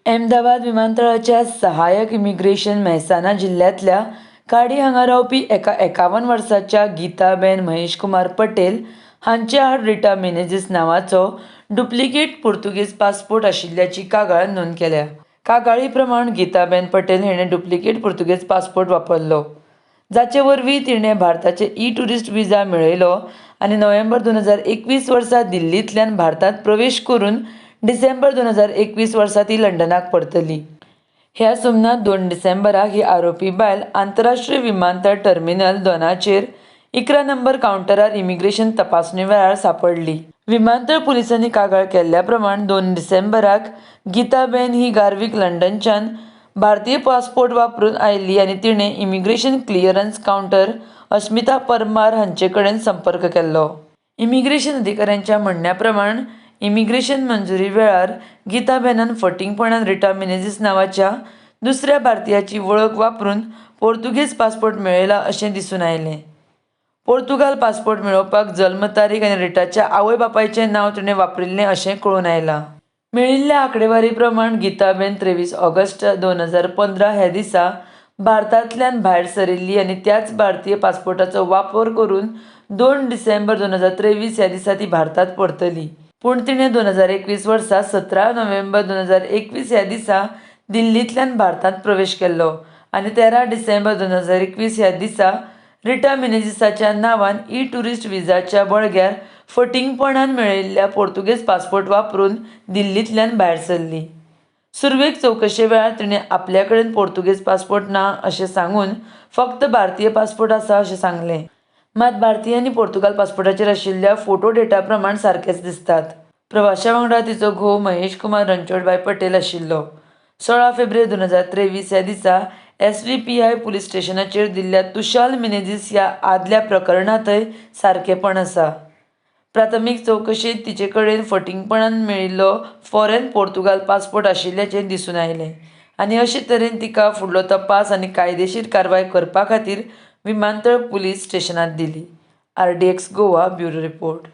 अहमदाबाद विमानतळाच्या सहाय्यक इमिग्रेशन मेहसाणा जिल्ल्यांतल्या काडी हांगा रावपी एका 51 वर्साच्या गीताबेन महेशकुमार पटेल हांचे आड रिटा मिनेझीस नांवाचो डुप्लिकेट पुर्तुगेज पासपोर्ट आशिल्ल्याची कागाळ नोंद केल्या. कागाळी प्रमाण गीताबेन पटेल हिणें डुप्लिकेट पुर्तुगेज पासपोर्ट वापरलो, जाचे वरवीं तिणें भारताचे ई ट्युरिस्ट विजा मेळयलो आनी नोव्हेंबर 2021 वर्सा दिल्लींतल्यान भारतांत प्रवेश करून डिसेंबर 2021 वर्सा ती लंडनाक परतली. ह्या सुमनात 2 डिसेंबराक ही आरोपी बायल आंतरराष्ट्रीय विमानतळ टर्मिनल 2चेर 11 नंबर कावंटरार इमिग्रेशन तपासणी वेळार सांपडली. विमानतळ पुलिसांनी कागाळ केल्ल्या प्रमाण 2 डिसेंबराक गीताबेन ही गार्वीक लंडनच्यान भारतीय पासपोर्ट वापरून आयली आनी तिणें immigration clearance counter Asmita Parmar हांचे कडेन संपर्क केल्लो. इमिग्रेशन अधिकाऱ्यांच्या म्हणण्या प्रमाण इमिग्रेशन मंजुरी वेळार गीताबेनान फटींगपणान रिटा मिनेझीस नांवाच्या दुसऱ्या भारतीयाची वळख वापरून पोर्तुगेज पासपोर्ट मेळयला अशें दिसून आयलें. पोर्तुगाल पासपोर्ट मेळोवपाक जल्म तारीख आनी रिटाच्या आवय बापायचें नांव तिणें वापरिल्लें अशें कळून आयलां. मेळिल्ल्या आंकडेवारी प्रमाण गीताबेन 23 ऑगस्ट 2015 ह्या दिसा भारतांतल्यान भायर सरिल्ली आनी त्याच भारतीय पासपोर्टाचो वापर करून 2 डिसेंबर 2023 ह्या दिसा ती भारतांत परतली. पूण तिणें 2021 वर्सा 17 नोव्हेंबर 2021 ह्या दिसा दिल्लींतल्यान भारतांत प्रवेश केल्लो आनी 13 डिसेंबर 2021 ह्या दिसा रिटा मिनेझीसाच्या नांवान ई ट्युरिस्ट विजाच्या बळग्यार फटींगपणान मेळयल्ल्या पोर्तुगेज पासपोर्ट वापरून दिल्लींतल्यान भायर सरली. सुरवेक चवकशे वेळार तिणें आपल्या कडेन पोर्तुगेज पासपोर्ट ना अशें सांगून फक्त भारतीय पासपोर्ट आसा अशें सांगलें. मात भारतीय आनी पोर्तुगाल पासपोर्टाचेर आशिल्ल्या फोटो डेटा प्रमाण सारकेच दिसतात. प्रवाशा वांगडा तिचो घोव महेश कुमार रणछोडभाई पटेल आशिल्लो. 16 फेब्रुवारी 2023 ह्या दिसा SVPI police स्टेशनाचेर दिल्ल्या तुशाल मिनेझीस ह्या आदल्या प्रकरणांतय सारकेपण आसा. प्राथमीक चवकशेंत तिचे कडेन फटींगपणान मेळिल्लो फॉरेन पोर्तुगाल पासपोर्ट आशिल्ल्याचें दिसून आयलें आनी अशे तरेन तिका फुडलो तपास आनी कायदेशीर कारवाय करपा खातीर विमानतळ पुलीस स्टेशनांत दिली. RDX Goa bureau report.